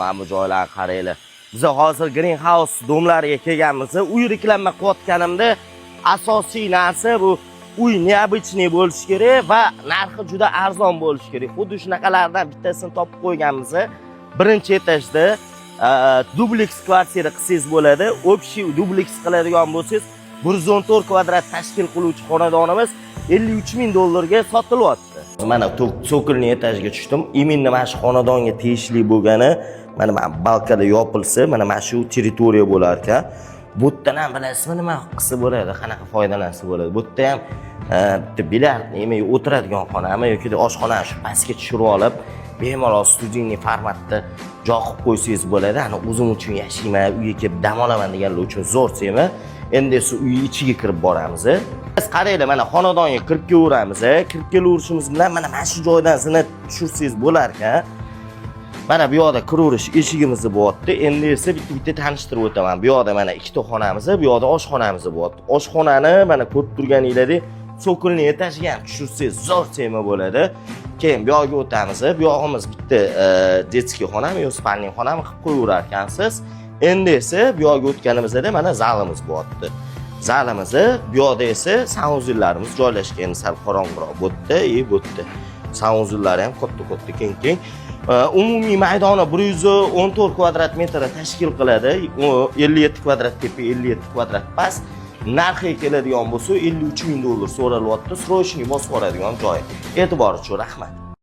Mana bu joylarni qaranglar. Biz hozir Greenhouse дом lariga kelganmiz. Uy reklama qilayotganimda asosiy narsa bu uy необычный bo'lishi kerak va narxi juda arzon bo'lishi kerak. Xuddi shunaqalardan bittasini topib qo'yganmiz. Birinchi etajda dubleks kvartira qilsangiz bo'ladi. Общий dubleks qiladigan bo'lsangiz, 114 kvadrat tashkil qiluvchi xonadonimiz 53 ming dollarga sotilyapti. Mana цокольный etajga tushdim. Именно mana shu xonadonga tegishli bo'lgani mana балка da yopilsa, mana shu territoriya bo'lar ekan. Bu yerdan ham, bilasizmi, nima qilsa bo'ladi, qanaqa foydalansa bo'ladi? Bu yerda ham bitta bilyard nima, o'tiradigan xonami yoki oshxonani shu pastga tushirib olib, bemalol студийный formatda joy qilib qo'ysangiz bo'ladi. Ani o'zim uchun yashayman, uyga kelib dam olaman deganlar uchun zo'r тема. Endi esa uy ichiga kirib boramiz. Biz, qaranglar, mana xonadonga kirib kelaveramiz. Kirib kelaverishimiz bilan mana shu joydan zina tushirsangiz bo'lar ekan. Mana bu yoqda kiraverish eshigimiz bo'lyapti. Endi esa bitta bitta tanishtirib o'taman. Bu yoqda mana ikkita xonamiz, bu yoqda oshxonamiz bo'lyapti. Oshxonani mana ko'rib turganinglardek, цокольный etajga ham tushirsangiz, zo'r тема bo'ladi. Keyin bu yoqqa o'tamiz. Bu yog'imiz bitta детский xonami yo спальный xonami qilib qo'yaverar ekansiz. Endi esa bu yoqqa o'tganimizda mana zalimiz bo'lyapti. Zalimiz, bu yoqda esa санузел larimiz joylashgan, sal qorong'iroq bu yerda и bu yerda. Санузел lari ham katta katta, keng keng. Umumiy maydoni 114 kvadrat metr tashkil qiladi. 57 kvadrat tepa, 57 kvadrat past. Narxiga keladigan bo'lsa, 53 ming dollar so'ralyapti. Срочный bosib yuboradigan joyi. E'tibor uchun rahmat.